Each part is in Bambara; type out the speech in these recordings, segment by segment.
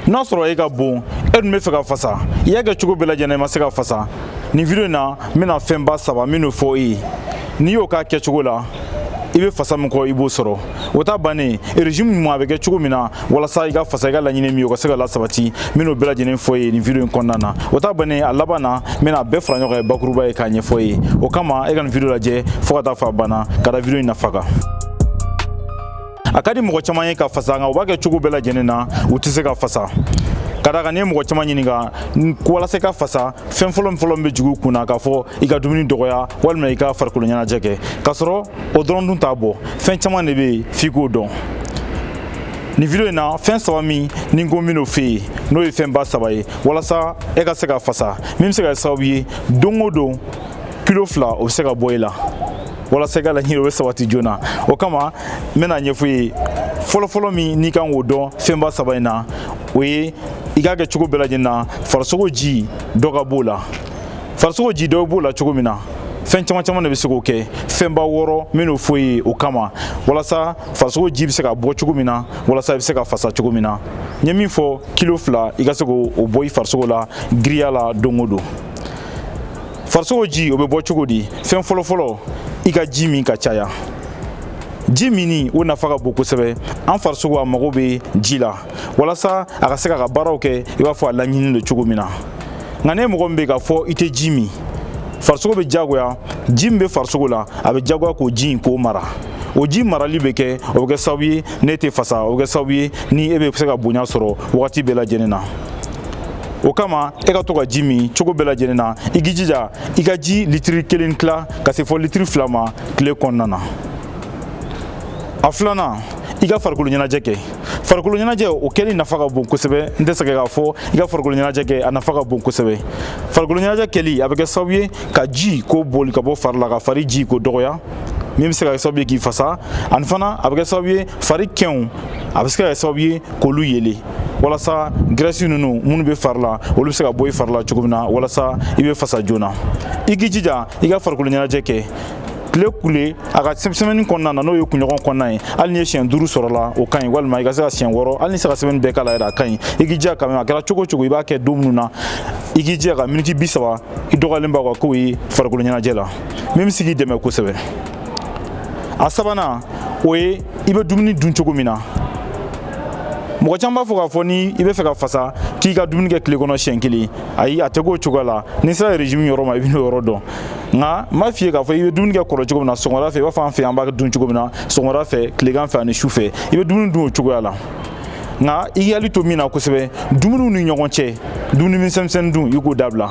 N'a sɔrɔ e ka bon, e dun bɛ fɛ ka fasa, i y'a kɛ cogo bɛɛ lajɛlen, i ma se ka fasa. Nin video in na, n bɛna fɛnba saba minnu fɔ e ye. N'i y'o k'a kɛcogo la, i bɛ fasa min kɔ, i b'o sɔrɔ. O ta bannen, régime ɲuman a bɛ kɛ cogo min na walasa i ka fasa, i ka laɲini min ye, o ka se ka lasabati, n bɛn'o bɛɛ lajɛlen fɔ i ye nin video in kɔnɔna na. O ta bannen, a laban na, n bɛna a bɛɛ fara ɲɔgɔn kan bakuruba ye k'a ɲɛfɔ i ye. O kama, e ka nin video lajɛ fo ka taa fɔ a banna, ka da video in nafa kan. A ka di mɔgɔ caman ye ka fasa, nka u b'a kɛ cogo bɛɛ lajɛlen na, u tɛ se ka fasa. Ka d'a kan, n'i ye mɔgɔ caman ɲininka walasa i ka fasa, fɛn fɔlɔ fɔlɔ min bɛ jigin u kun na, k'a fɔ i ka dumuni dɔgɔya walima i ka farikolo ɲɛnajɛ kɛ, k'a sɔrɔ o dɔrɔn dun t'a bɔ. Fɛn caman de bɛ yen f'i k'o dɔn. Nin video in na, fɛn saba min ni n ko n bɛn'o f'e ye, n'o ye fɛnba saba ye walasa e ka se ka fasa, min bɛ se ka kɛ sababu ye don o don kilo 2, o bɛ se ka bɔ i la, walasa i ka laɲini o bɛ sabati joona. O kama, n bɛna ɲɛfɔ i ye. Fɔlɔfɔlɔ min n'i kan k'o dɔn fɛnba saba in na, o ye i k'a kɛ cogo bɛɛ lajɛlen na, farisogo ji dɔ ka b'o la. Farisogo ji dɔ b'o la cogo min na, fɛn caman caman de bɛ se k'o kɛ. Fɛnba wɔɔrɔ n bɛn'o fɔ i ye. O kama, walasa farisogo ji bɛ se ka bɔ cogo min na, walasa i bɛ se ka fasa cogo min na, n ye min fɔ, kilo 2, i ka se k'o bɔ i farisogo la giriya la don o don. Farisogo ji, o bɛ bɔ cogo di? Fɛn fɔlɔfɔlɔ, i ka ji min ka caya. Ji minni, o nafa ka bon kosɛbɛ. An farisogo, a mago bɛ ji la walasa a ka se k'a ka baaraw kɛ i b'a fɔ a laɲini don cogo min na. Nka ne mɔgɔ min bɛ k'a fɔ i tɛ ji min, farisogo bɛ jagoya, ji min bɛ farisogo la, a bɛ jagoya k'o ji in k'o mara. O ji marali bɛ kɛ, o bɛ kɛ sababu ye ne tɛ fasa, o bɛ kɛ sababu ye ni e bɛ se ka bonya sɔrɔ wagati bɛɛ lajɛlen na. O kama, e ka to ka ji min cogo bɛɛ lajɛlen na. I k'i jija i ka ji litiri 1 tila ka se fɔ litiri 2 ma tile kɔnɔna na. A filanan, i ka farikolo ɲɛnajɛ kɛ. Farikolo ɲɛnajɛ, o kɛli nafa ka bon kosɛbɛ. N tɛ sɛgɛn k'a fɔ, i ka farikolo ɲɛnajɛ kɛ, a nafa ka bon kosɛbɛ. Farikolo ɲɛnajɛ kɛli, a bɛ kɛ sababu ye ka ji k'o boli ka bɔ fari la, ka fari ji k'o dɔgɔya, min bɛ se ka kɛ sababu ye k'i fasa. Ani fana, a bɛ kɛ sababu ye fari kɛnw, a bɛ se ka kɛ sababu ye k'olu yelen, walasa graisse ninnu minnu bɛ fari la, olu bɛ se ka bɔ i fari la cogo min na, walasa i bɛ fasa joona. I k'i jija i ka farikolo ɲɛnajɛ kɛ tile kule a ka semaine kɔnɔna na, n'o ye kunɲɔgɔn kɔnɔna ye. Hali n'i ye siɲɛ 5 sɔrɔ la, o ka ɲi, walima i ka se ka siɲɛ 6. Hali n'i se ka semaine bɛɛ k'a la yɛrɛ, a ka ɲi. I k'i jija quand même, a kɛra cogo o cogo, i b'a kɛ don minnu na, i k'i jija ka miniti 30, i dɔgɔyalen b'a kan k'o ye farikolo ɲɛnajɛ la, min bɛ se k'i dɛmɛ kosɛbɛ. A sabanan, o ye i bɛ dumuni dun cogo min na. Mɔgɔ caman b'a fɔ k'a fɔ ni i bɛ fɛ ka fasa, k'i ka dumuni kɛ tile kɔnɔ siɲɛ kelen. Ayi, a tɛ k'o cogoya la. N'i sera régime yɔrɔ ma, i bɛ n'o yɔrɔ dɔn. Nka n b'a f'i ye k'a fɔ i bɛ dumuni kɛ kɔrɔ cogo min na, sɔgɔmada fɛ, i b'a fɔ an fɛ yan, an b'a dun cogo min na, sɔgɔmada fɛ, tilegan fɛ ani su fɛ, i bɛ dumuni dun o cogoya la. Nka i k'i hakili to min na kosɛbɛ, dumuniw ni ɲɔgɔn cɛ, dumuni misɛnmisɛnnin dun, i k'o dabila.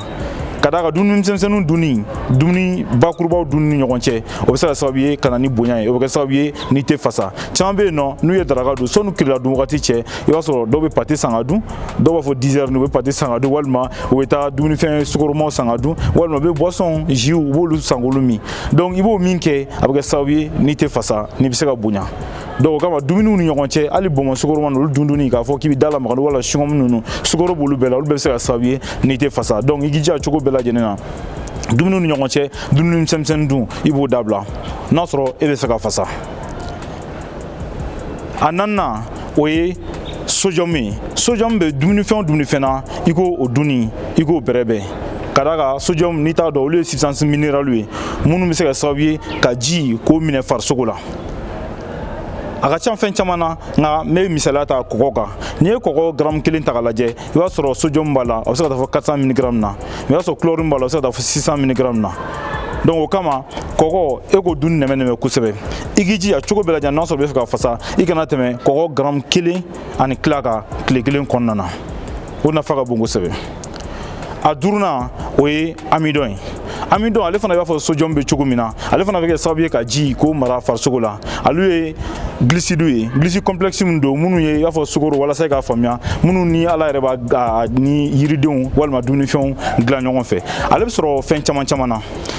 Ka d'a kan, dumuni misɛnmisɛnninw dunni, dumuni bakurubaw dunni ni ɲɔgɔn cɛ, o bɛ se ka sababu ye ka na ni bonya ye, o bɛ kɛ sababu ye n'i tɛ fasa. Caman bɛ yen nɔ, n'u ye daraka dun, sɔnni tilela dun wagati cɛ, i b'a sɔrɔ dɔw bɛ pâté san ka dun. Dɔw b'a fɔ 10 heures, u bɛ pâté san ka dun, walima u bɛ taa dumunifɛn sukoromaw san ka dun, walima u bɛ boisson, jus, u b'olu san k'olu min. Donc i b'o min kɛ, a bɛ kɛ sababu ye n'i tɛ fasa, n'i bɛ se ka bonya. Donc o kama, dumuniw ni ɲɔgɔn cɛ, hali bonbon sukoroma olu dundunni, k'a fɔ k'i bɛ da lamaga, wala chewing-gum ninnu, sukaro b'olu bɛɛ la, olu bɛɛ bɛ se ka sababu ye n'i tɛ fasa. Donc i k'i jija cogo bɛɛ lajɛlen na, dumuniw ni ɲɔgɔn cɛ, dumuni misɛnmisɛnnin dun, i b'o dabila, n'a sɔrɔ e bɛ fɛ ka fasa. A naaninan, o ye sodium ye. Sodium bɛ dumunifɛn o dumunifɛn na, i k'o o dunni, i k'o bɛrɛbɛn. Ka d'a kan, sodium, n'i t'a dɔn, olu ye substance minérale ye minnu bɛ se ka sababu ye ka ji k'o minɛ farisogo la. A ka ca fɛn caman na, nka n bɛ misaliya ta kɔgɔ kan. N'i ye kɔgɔ garamu 1 ta k'a lajɛ, i b'a sɔrɔ sodium b'a la, a bɛ se ka taa fɔ 400 milligrammes na. I b'a sɔrɔ chlorure b'a la, a bɛ se ka taa fɔ 600 milligrammes na. Donc o kama, kɔgɔ, e k'o dun nɛmɛ nɛmɛ kosɛbɛ. I k'i jija cogo bɛɛ lajɛlen, n'a sɔrɔ i bɛ fɛ ka fasa, i kana tɛmɛ kɔgɔ garamu 1 ani tila kan tile kelen kɔnɔna na. O nafa ka bon kosɛbɛ. A duurunan, o ye amidon ye. Amidon, ale fana, i b'a fɔ sodium bɛ cogo min na, ale fana bɛ kɛ sababu ye ka ji k'o mara farisogo la. Ale ye glucide ye, glucide complexe min don, minnu ye i b'a fɔ sukaro, walasa i k'a faamuya, minnu ni Ala yɛrɛ b'a ni yiridenw walima dumunifɛnw dilan ɲɔgɔn fɛ. Ale bɛ sɔrɔ fɛn caman caman na.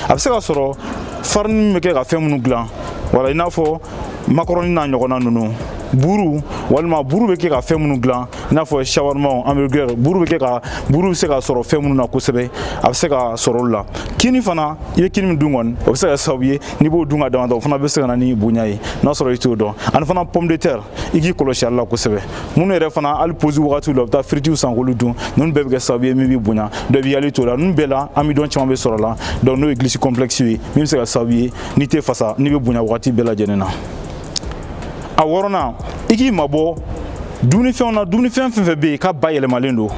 A bɛ se ka sɔrɔ farini bɛ kɛ ka fɛn minnu dilan, wala i n'a fɔ makɔrɔni n'a ɲɔgɔnna ninnu. Buru walima buru bɛ kɛ ka fɛn minnu dilan, i n'a fɔ shawarma, hamburger, buru bɛ kɛ ka buru bɛ se ka sɔrɔ fɛn minnu na kosɛbɛ, a bɛ se ka sɔrɔ olu la. Kini fana, i bɛ kini min dun kɔni, o bɛ se ka kɛ sababu ye n'i b'o dun ka damatɛ, o fana bɛ se ka na ni bonya ye, n'a sɔrɔ i t'o dɔn. Ani fana, pomme de terre, i k'i kɔlɔsi ale la kosɛbɛ. Minnu yɛrɛ fana, hali pause wagatiw la, u bɛ taa fritiw san k'olu dun, ninnu bɛɛ bɛ kɛ sababu ye min bɛ bonya. Dɔ b'i hakili t'o la. Ninnu bɛɛ la, amidon caman bɛ sɔrɔ la, donc n'o ye glucide complexe ye, min bɛ se ka sababu ye n'i tɛ fasa, n'i bɛ bonya wagati bɛɛ lajɛlen na. A wɔɔrɔnan, i k'i mabɔ dumunifɛnw na, dumunifɛn fɛn fɛn bɛ yen k'a bayɛlɛmalen don,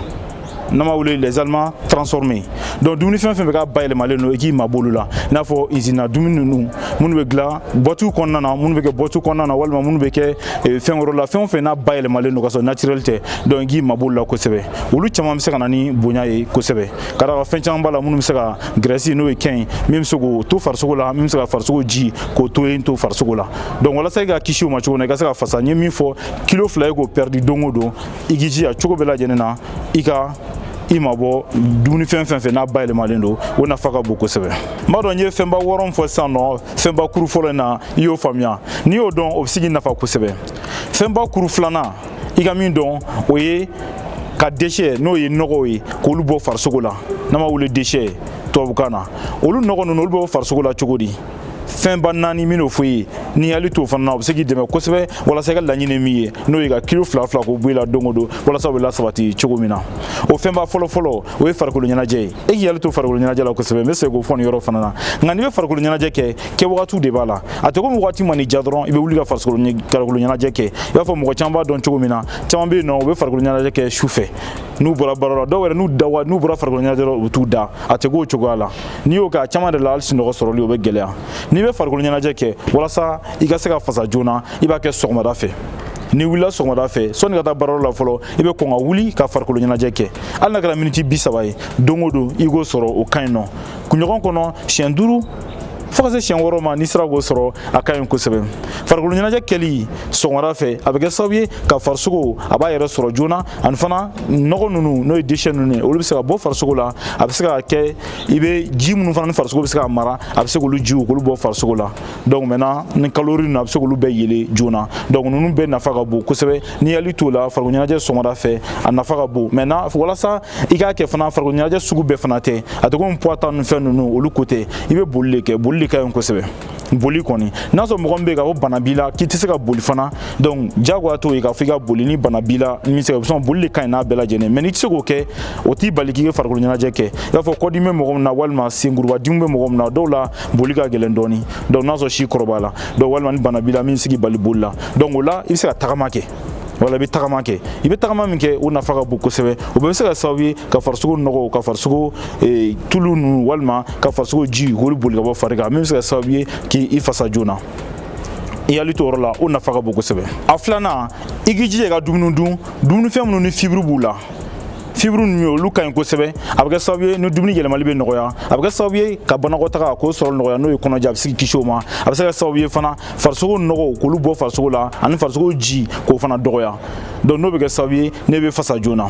n'an b'a wele les aliments transformés. Donc dumunifɛn fɛn fɛn k'a bayɛlɛmalen don, i k'i mabɔ olu la, i n'a fɔ usine na dumuni ninnu minnu bɛ dilan boîte kɔnɔna na, minnu bɛ kɛ boîte kɔnɔna na, walima minnu bɛ kɛ fɛn wɛrɛ la, fɛn o fɛn n'a bayɛlɛmalen don ka sɔrɔ naturel tɛ. Donc i k'i mabɔ olu la kosɛbɛ. Olu caman bɛ se ka na ni bonya ye kosɛbɛ, ka d'a kan fɛn caman b'a la minnu bɛ se ka graisse, n'o ye kɛn ye, min bɛ se k'o to farisogo la, min bɛ se ka farisogo ji k'o to yen to farisogo la. Donc walasa i ka kisi o ma cogo min na, i ka se ka fasa, n ye min fɔ, kilo 2 e k'o perdre don o don, i k'i jija cogo bɛɛ lajɛlen na, i ka i mabɔ dumunifɛn fɛn fɛn n'a bayɛlɛmalen don. O nafa ka bon kosɛbɛ. N b'a dɔn n ye fɛnba wɔɔrɔ min fɔ sisan nɔ, fɛnba kuru fɔlɔ in na, i y'o faamuya. N'i y'o dɔn, o bɛ se k'i nafa kosɛbɛ. Fɛnba kuru filanan, i ka min dɔn, o ye ka déchet, n'o ye nɔgɔw ye, k'olu bɔ farisogo la, n'an b'a wele déchet tubabukan na. Olu nɔgɔ ninnu, olu bɛ bɔ farisogo la cogo di? Fɛnba naani min n'o fɔ i ye, n'i hakili t'o fana na, o bɛ se k'i dɛmɛ kosɛbɛ walasa i ka laɲini min ye, n'o ye ka kilo 2 2 k'o bɔ i la don o don, walasa o bɛ lasabati cogo min na. O fɛnba fɔlɔ fɔlɔ, o ye farikolo ɲɛnajɛ ye. E k'i hakili to farikolo ɲɛnajɛ la kosɛbɛ. N bɛ segin k'o fɔ nin yɔrɔ fana na. Nka n'i bɛ farikolo ɲɛnajɛ kɛ, kɛ wagatiw de b'a la. A tɛ komi wagati man'i diya dɔrɔn, i bɛ wuli ka farikolo ɲɛnajɛ kɛ. I b'a fɔ mɔgɔ caman b'a dɔn cogo min na, caman bɛ yen nɔ, u bɛ farikolo ɲɛnajɛ kɛ su fɛ n'u bɔra baara la. Dɔw yɛrɛ, n'u da, n'u bɔra farikolo ɲɛnajɛ la, u bɛ t'u da. A tɛ k'o cogoya la. N'i y'o kɛ, a caman de la, hali sunɔgɔ sɔrɔli, o bɛ gɛlɛya. N'i bɛ farikolo ɲɛnajɛ kɛ walasa i ka se ka fasa joona, i b'a kɛ sɔgɔmada fɛ. N'i wulila sɔgɔmada fɛ, sɔnni ka taa baarayɔrɔ la fɔlɔ, i bɛ kɔn ka wuli ka farikolo ɲɛnajɛ kɛ, hali n'a kɛra miniti 30 ye don o don, i k'o sɔrɔ, o ka ɲi nɔ. Kunɲɔgɔn kɔnɔ, siɲɛ 5 fo ka se siɲɛ 6 ma, n'i sera k'o sɔrɔ, a ka ɲi kosɛbɛ. Farikolo ɲɛnajɛ kɛli sɔgɔmada fɛ, a bɛ kɛ sababu ye ka farisogo a b'a yɛrɛ sɔrɔ joona, ani fana nɔgɔ ninnu, n'o ye déchets ninnu ye, olu bɛ se ka bɔ farisogo la. A bɛ se ka kɛ i bɛ ji minnu fana ni farisogo bɛ se ka mara, a bɛ se k'olu jiw k'olu bɔ farisogo la. Donc maintenant, ni calorie ninnu, a bɛ se k'olu bɛɛ yɛlɛ joona. Donc ninnu bɛɛ nafa ka bon kosɛbɛ. N'i hakili t'o la, farikolo ɲɛnajɛ sɔgɔmada fɛ, a nafa ka bon. Maintenant, walasa i k'a kɛ fana, farikolo ɲɛnajɛ sugu bɛɛ fana tɛ. A tɛ komi poids ta ni fɛn ninnu, olu ko tɛ. I bɛ boli de kɛ, boli de ka ɲi kosɛbɛ. Boli kɔni, n'a sɔrɔ mɔgɔ min bɛ yen k'a fɔ bana b'i la k'i tɛ se ka boli fana, donc diyagoya t'o ye k'a fɔ i ka boli ni bana b'i la min se ka sɔn. Boli de ka ɲi n'a bɛɛ lajɛlen, mais n'i tɛ se k'o kɛ, o t'i bali k'i ka farikolo ɲɛnajɛ kɛ. I b'a fɔ kɔdimi bɛ mɔgɔ min na, walima senkurubadimi bɛ mɔgɔ min na, dɔw la boli ka gɛlɛn dɔɔni. Donc n'a sɔrɔ si kɔrɔbaya la, donc walima ni bana b'i la min bɛ se k'i bali boli la, donc o la i bɛ se ka tagama kɛ. Wala i bɛ tagama kɛ. I bɛ tagama min kɛ, o nafa ka bon kosɛbɛ. O bɛɛ bɛ se ka sababu ye ka farisogo nɔgɔ, ka farisogo tulu ninnu, walima ka farisogo ji k'olu boli ka bɔ fari kan, min bɛ se ka sababu ye k'i fasa joona. I hakili to o yɔrɔ la, o nafa ka bon kosɛbɛ. A filanan, i k'i jija i ka dumuni dun, dumunifɛn minnu ni fibre b'u la. Fibre ninnu, olu ka ɲi kosɛbɛ. A bɛ kɛ sababu ye ni dumuni yɛlɛmali bɛ nɔgɔya, a bɛ kɛ sababu ye ka banakɔtaga k'o sɔrɔ nɔgɔya, n'o ye kɔnɔja, a bɛ se k'i kisi o ma. A bɛ se ka kɛ sababu ye fana, farisogo nɔgɔw k'olu bɔ farisogo la, ani farisogo ji k'o fana dɔgɔya. Donc n'o bɛ kɛ sababu ye ne bɛ fasa joona.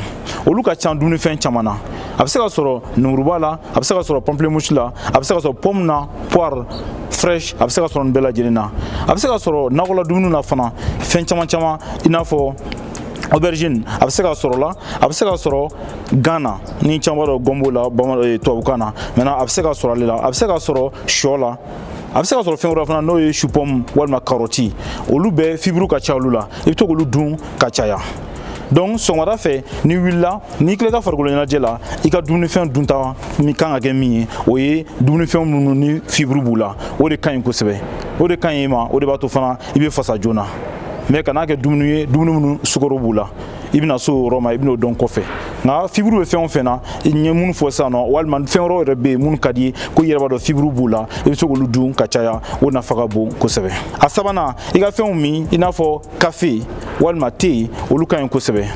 Olu ka ca dumunifɛn caman na. A bɛ se ka sɔrɔ lemuruba la, a bɛ se ka sɔrɔ pamplemousse la, a bɛ se ka sɔrɔ pomme na, poire fraîche, a bɛ se ka sɔrɔ nin bɛɛ lajɛlen na. A bɛ se ka sɔrɔ nakɔla dumuni na fana, fɛn caman caman, i n'a fɔ aubergine, a bɛ se ka sɔrɔ la, a bɛ se ka sɔrɔ gan na, ni caman b'a dɔn gombo la tubabukan na. Maintenant, a bɛ se ka sɔrɔ ale la, a bɛ se ka sɔrɔ sɔ la, a bɛ se ka sɔrɔ fɛn wɛrɛ fana, n'o ye chou pomme walima carotte. Olu bɛɛ fibre ka ca olu la, i bɛ to k'olu dun ka caya. Donc sɔgɔmada fɛ, n'i wulila, n'i tila i ka farikolo ɲɛnajɛ la, i ka dumunifɛn dunta min kan ka kɛ min ye, o ye dumunifɛn minnu ni fibre b'u la. O de ka ɲi kosɛbɛ, o de ka ɲi i ma, o de b'a to fana i bɛ fasa joona. Mais kan'a kɛ dumuni ye, dumuni minnu sukaro b'u la. I bɛna so o yɔrɔ ma, i bɛn'o dɔn kɔfɛ. Nka fibre bɛ fɛn o fɛn na, n ye minnu fɔ sisan nɔ, walima fɛn wɛrɛw yɛrɛ bɛ yen minnu ka di ye ko i yɛrɛ b'a dɔn fibre b'u la, i bɛ se k'olu dun ka caya, o nafa ka bon kosɛbɛ. A sabanan, i ka fɛnw min, i n'a fɔ kafe walima te, olu ka ɲi kosɛbɛ.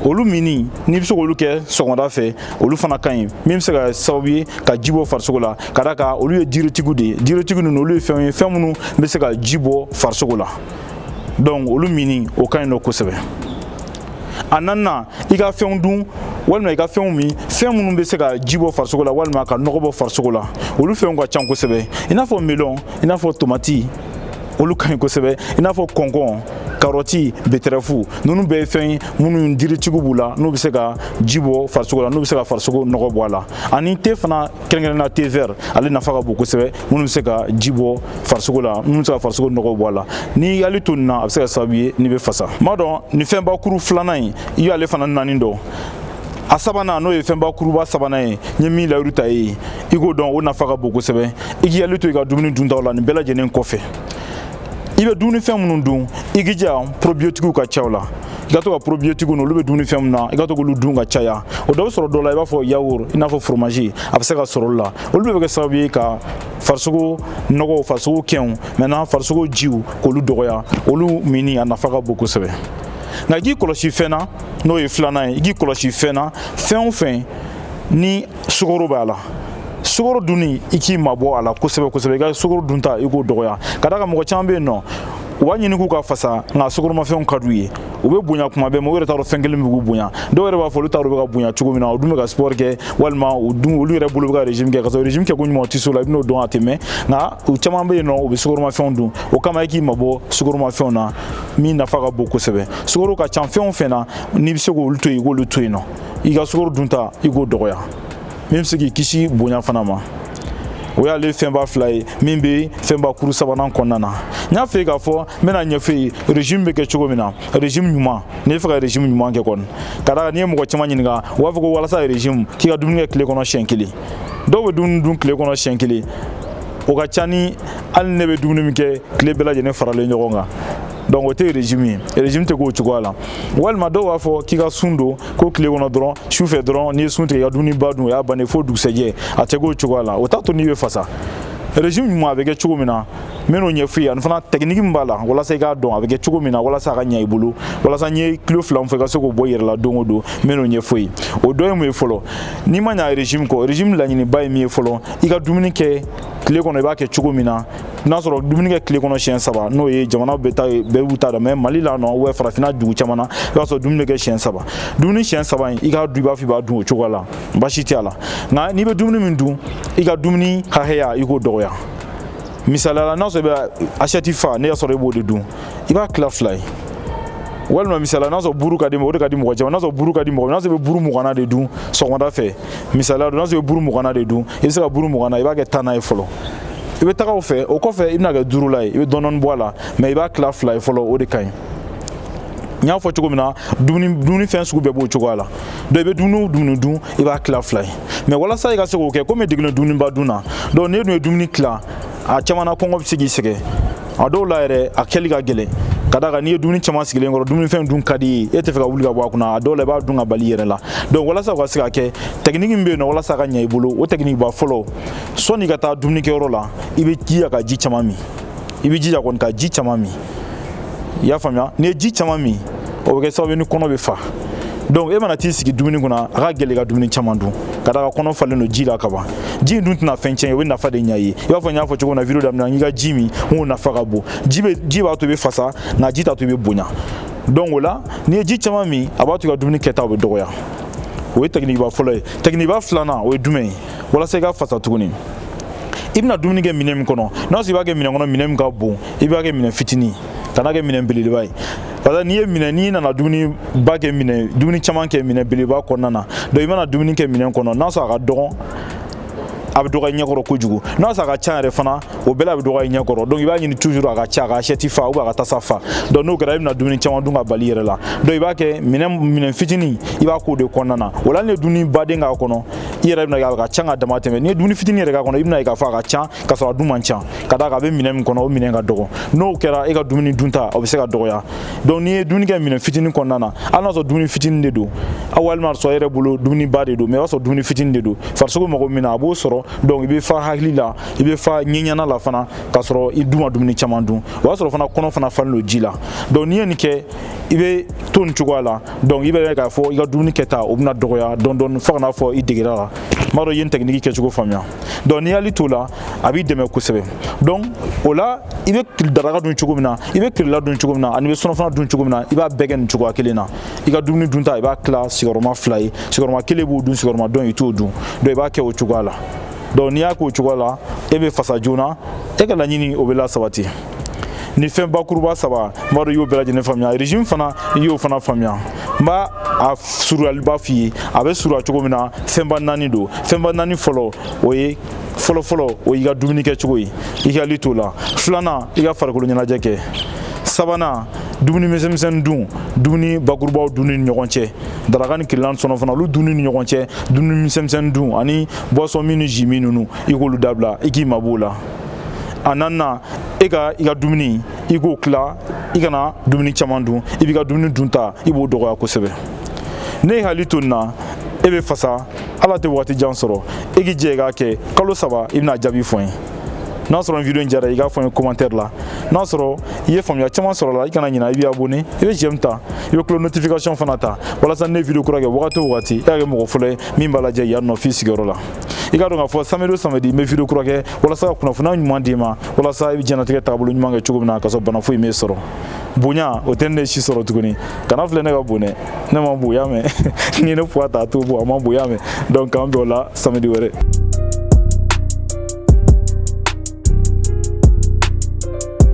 Olu minni, n'i bɛ se k'olu kɛ sɔgɔmada fɛ, olu fana ka ɲi, min bɛ se ka sababu ye ka ji bɔ farisogo la, ka d'a kan olu ye diurétique de ye. Diurétique ninnu, olu ye fɛnw ye, fɛn minnu bɛ se ka ji bɔ farisogo la. Donc olu minni, o ka ɲi nɔ kosɛbɛ. A naaninan, i ka fɛnw dun walima i ka fɛnw min, fɛn minnu bɛ se ka ji bɔ farisogo la walima ka nɔgɔ bɔ farisogo la. Olu fɛnw ka ca kosɛbɛ, i n'a fɔ melon, i n'a fɔ tomati, olu ka ɲi kosɛbɛ, i n'a fɔ kɔnkɔn, Karɔti, betterave, ninnu bɛɛ ye fɛn ye minnu diuretiquew b'u la, n'u bɛ se ka ji bɔ farisogo la, n'u bɛ se ka farisogo nɔgɔ bɔ a la. Ani thé fana, kɛrɛnkɛrɛnnenya thé vert, ale nafa ka bon kosɛbɛ, minnu bɛ se ka ji bɔ farisogo la, minnu bɛ se ka farisogo nɔgɔ bɔ a la. N'i y'ale to nin na, a bɛ se ka sababu ye n'i bɛ fasa. N b'a dɔn nin fɛnba kuru filanan in, i y'ale fana naani dɔn. A sabanan, n'o ye fɛnba kuruba sabanan ye, n ye min layiru ta e ye, i k'o dɔn, o nafa ka bon kosɛbɛ. I k'i hakili to i ka dumuni duntaw la. Nin bɛɛ lajɛlen kɔfɛ, i bɛ dumunifɛn minnu dun, i k'i jija probiotiques ka ca o la. I ka to ka probiotiques, olu bɛ dumunifɛn min na, i ka to k'olu dun ka caya. O dɔ bɛ sɔrɔ dɔ la, i b'a fɔ yaourt, i n'a fɔ fromage, a bɛ se ka sɔrɔ olu la. Olu bɛɛ bɛ kɛ sababu ye ka farisogo nɔgɔw, farisogo kɛnw, maintenant farisogo jiw, k'olu dɔgɔya. Olu minni, a nafa ka bon kosɛbɛ. Nka i k'i kɔlɔsi fɛn na, n'o ye filanan ye, i k'i kɔlɔsi fɛn na, fɛn o fɛn ni sukaro b'a la, sukaro dunni, i k'i mabɔ a la kosɛbɛ kosɛbɛ. I ka sukaro dunta, i k'o dɔgɔya. Ka d'a kan mɔgɔ caman bɛ yen nɔ, u b'a ɲini k'u ka fasa, nka sukaromafɛnw ka d'u ye, u bɛ bonya kuma bɛɛ, mɛ u yɛrɛ t'a dɔn fɛn kelen bɛ k'u bonya. Dɔw yɛrɛ b'a fɔ olu t'a dɔn u bɛ ka bonya cogo min na, u dun bɛ ka sport kɛ, walima u dun olu yɛrɛ bolo bɛ ka régime kɛ, ka sɔrɔ régime kɛ ko ɲuman o tɛ s'o la. I bɛn'o dɔn a tɛ mɛn. Nka u caman bɛ yen nɔ, u bɛ sukaromafɛnw dun. O kama, i k'i mabɔ sukaromafɛnw na, min nafa ka bon kosɛbɛ. Sukaro ka ca fɛn o fɛn na, n'i bɛ se k'olu to yen, i k'olu to yen nɔ. I ka sukaro dunta, i k'o dɔgɔya, min bɛ se k'i kisi bonya fana ma. O y'ale fɛnba fila ye min bɛ fɛnba kuru sabanan kɔnɔna na. N y'a fɛ k'a fɔ, n bɛna ɲɛfɔ ye régime bɛ kɛ cogo min na, régime ɲuman. N'i bɛ fɛ ka régime ɲuman kɛ kɔni, ka d'a kan n'i ye mɔgɔ caman ɲininka, u b'a fɔ ko walasa régime, k'i ka dumuni kɛ tile kɔnɔ siɲɛ kelen. Dɔw bɛ dumuni dun tile kɔnɔ siɲɛ kelen, o ka ca ni hali ne bɛ dumuni min kɛ tile bɛɛ lajɛlen faralen ɲɔgɔn kan. Donc o tɛ régime ye, régime tɛ k'o cogoya la. Walima dɔw b'a fɔ k'i ka sun don ko tile kɔnɔ dɔrɔn, su fɛ dɔrɔn, n'i ye sun tigɛ, i ka dumuni ba dun, o y'a bannen fo dugusɛjɛ. A tɛ k'o cogoya la, o t'a to n'i bɛ fasa. Régime ɲuman a bɛ kɛ cogo min na, n bɛ n'o ɲɛf'i ye, ani fana technique min b'a la walasa i k'a dɔn a bɛ kɛ cogo min na, walasa a ka ɲɛ i bolo, walasa n ye kilo 2 min fɔ, i ka se k'o bɔ i yɛrɛ la don o don. N bɛ n'o ɲɛfɔ i ye. O dɔ ye mun ye fɔlɔ? N'i ma ɲa régime kɔ, régime laɲiniba ye min ye fɔlɔ, i ka dumuni kɛ tile kɔnɔ, i b'a kɛ cogo min na, n'a sɔrɔ dumuni kɛ tile kɔnɔ siɲɛ saba, n'o ye jamana bɛɛ ta ye, bɛɛ b'u ta dɔn. Mais Mali la nɔ, ou farafinna dugu caman na, i b'a sɔrɔ dumuni bɛ kɛ siɲɛ saba. Dumuni siɲɛ saba in, i k'a dun i b'a fɔ i b'a dun o cogoya la, baasi tɛ a la. Nka n'i bɛ dumuni min dun, i ka dumuni hakɛya, i k'o dɔgɔya. Misaliya la, n'a sɔrɔ i bɛ assiette fa, n'i y'a sɔrɔ i b'o de dun, i b'a tila fila ye. Walima misaliya, n'a sɔrɔ buru ka di, o de ka di mɔgɔ caman, n'a sɔrɔ buru ka di mɔgɔ, n'a sɔrɔ i bɛ buru 20na de dun sɔgɔmada fɛ, misaliya don, n'a sɔrɔ i bɛ buru 20na de dun, i bɛ se ka buru 20na, i b'a kɛ 10na ye fɔlɔ, i bɛ taga o fɛ. O kɔfɛ, i bɛna kɛ 5la ye, i bɛ dɔɔni dɔɔni bɔ a la, mais i b'a tila fila ye fɔlɔ, o de ka ɲi. N y'a fɔ cogo min na, dumuni fɛn sugu bɛɛ b'o cogoya la. Donc i bɛ dumuni o dumuni dun, i b'a tila fila ye. Mais walasa i ka se k'o kɛ, komi degelen dumuniba dun na, donc n'e dun ye dumuni tila, a caman na, kɔngɔ bɛ se k'i sɛgɛn. A dɔw la yɛrɛ, a kɛli ka gɛlɛn, ka d'a kan n'i ye dumuni caman sigilen kɔrɔ, dumunifɛn dun ka di ye, e tɛ fɛ ka wuli ka bɔ a kunna. A dɔw la, i b'a dun ka bali i yɛrɛ la. Donc walasa o ka se ka kɛ, technique min bɛ yen nɔ walasa a ka ɲɛ i bolo, o technique ba fɔlɔ, sɔnni i ka taa dumunikɛyɔrɔ la, i bɛ jija ka ji caman min. I bɛ jija kɔni ka ji caman min, i y'a faamuya? N'i ye ji caman min, o bɛ kɛ sababu ye ni kɔnɔ bɛ fa. Donc e mana t'i sigi dumuni kunna, a ka gɛlɛn i ka dumuni caman dun, ka d'a kan kɔnɔ falen don ji la ka ban. Ji in dun tɛna fɛn tiɲɛ, o bɛ nafa de ɲɛ i ye. I b'a fɔ n y'a fɔ cogo min na vidéo daminɛ na, n k'i ka ji min, n k'o nafa ka bon. Ji bɛ, ji b'a to i bɛ fasa, nka ji t'a to i bɛ bonya. Donc o la, n'i ye ji caman min, a b'a to i ka dumuni kɛta bɛ dɔgɔya. O ye technique ba fɔlɔ ye. Technique ba filanan, o ye jumɛn ye? Walasa i ka fasa tuguni, i bɛna dumuni kɛ minɛn min kɔnɔ, n'a sɔrɔ i b'a kɛ minɛn kɔnɔ, minɛn min ka bon, i b'a kɛ minɛn fitinin, kana kɛ minɛn belebeleba ye. Parce que n'i ye minɛ, n'i nana dumuni ba kɛ minɛ, dumuni caman kɛ minɛn belebeleba kɔnɔna na, donc i mana dumuni kɛ minɛn kɔnɔ, n'a sɔrɔ a ka dɔgɔn, a bɛ dɔgɔya i ɲɛkɔrɔ kojugu. N'a sɔrɔ a ka ca yɛrɛ fana, o bɛɛ la a bɛ dɔgɔya i ɲɛkɔrɔ. Donc i b'a ɲini toujours a ka ca, a ka assiette fa ou a ka tasa fa. Donc n'o kɛra, i bɛna dumuni caman dun ka bali i yɛrɛ la. Donc i b'a kɛ minɛn fitinin, i b'a k'o de kɔnɔna na. O la, hali ni ye dumuni baden k'a kɔnɔ, i yɛrɛ bɛna a ka ca ka dama tɛmɛ. N'i ye dumuni fitinin yɛrɛ k'a kɔnɔ, i bɛna ye k'a fɔ a ka ca ka sɔrɔ a dun man ca, ka d'a kan a bɛ minɛn min kɔnɔ, o minɛn ka dɔgɔ. N'o kɛra, e ka dumuni dunta, o bɛ se ka dɔgɔya. Donc n'i ye dumuni kɛ minɛn fitinin kɔnɔna na, hali n'a sɔrɔ dumuni fitinin de don, aw walima sɔrɔ e yɛrɛ bolo dumuni ba de don, mais o y'a sɔrɔ dumuni fitinin de don, farisogo mago min na, a b'o sɔrɔ. Donc i bɛ fa hakili la, i bɛ fa ɲɛɲana la fana, k'a sɔrɔ i dun ma dumuni caman dun. O y'a sɔrɔ fana kɔnɔ fana falen don ji la. Donc n'i ye nin kɛ, i bɛ to nin cogoya la. Donc i bɛ k'a fɔ i ka dumuni kɛta, o bɛna dɔgɔya dɔɔni dɔɔni fo ka n'a fɔ i degera la. N b'a dɔn i ye nin technique kɛcogo faamuya. Donc n'i y'ale t'o la, a b'i dɛmɛ kosɛbɛ. Donc o la, i bɛ daraka dun cogo min na, i bɛ kilela dun cogo min na, ani i bɛ surafana dun cogo min na, i b'a bɛɛ kɛ nin cogoya kelen na. I ka dumuni dunta, i b'a tila sigiyɔrɔma fila ye, sigiyɔrɔma kelen b'o dun, sigiyɔrɔma dɔ i t'o dun. Donc i b'a kɛ o cogoya la. Donc n'i y'a k'o cogoya la, e bɛ fasa joona, e ka laɲini o bɛ la sabati. Ni fɛn bakuruba saba, n b'a dɔn i y'o bɛɛ lajɛlen faamuya. Régime fana, i y'o fana faamuya. N b'a a suruyaliba f'i ye, a bɛ suruya cogo min na. Fɛnba naani don. Fɛnba naani fɔlɔ, o ye fɔlɔfɔlɔ, o y'i ka dumuni kɛcogo ye, i hakili t'o la. Filanan, i ka farikolo ɲɛnajɛ kɛ. Sabanan, dumuni misɛnmisɛnnin dun, dumuni bakurubaw dunni ni ɲɔgɔn cɛ, daraka ni kilelan sɔnɔ fana, olu dunni ni ɲɔgɔn cɛ, dumuni misɛnmisɛnnin dun ani boisson min ni jus min ninnu, i k'olu dabila, i k'i mabɔ o la. A naaninan, e ka i ka dumuni, i k'o tila, i kana dumuni caman dun, i b'i ka dumuni dunta, i b'o dɔgɔya kosɛbɛ. Ne ye hakili to nin na, e bɛ fasa, ala tɛ waati jan sɔrɔ. E k'i jɛ i k'a kɛ kalo 3, i bɛna jaabi fɔ n ye. N'a sɔrɔ vidéo in diyara, i k'a fɔ n ye commentaire la. N'a sɔrɔ i ye faamuya caman sɔrɔ la, i kana ɲina, i b'i abonné, i bɛ j'aime ta, i bɛ cloche notification fana ta, walasa ne vidéo kura kɛ wagati o wagati, i ka kɛ mɔgɔ fɔlɔ ye min b'a lajɛ yan nɔ f'i sigiyɔrɔ la. I k'a dɔn k'a fɔ samedi o samedi, n bɛ vidéo kura kɛ walasa ka kunnafoniya ɲuman d'i ma, walasa i bɛ diɲɛlatigɛ taabolo ɲuman kɛ cogo min na, ka sɔrɔ bana foyi m'e sɔrɔ. Bonya o tɛ ne si sɔrɔ tuguni. Kana filɛ, ne ka bon dɛ, ne ma bonya mɛ. Ni ne poids ta, a t'o bɔ, a ma bonya mɛ. Donc k'an bɛn o la samedi wɛrɛ.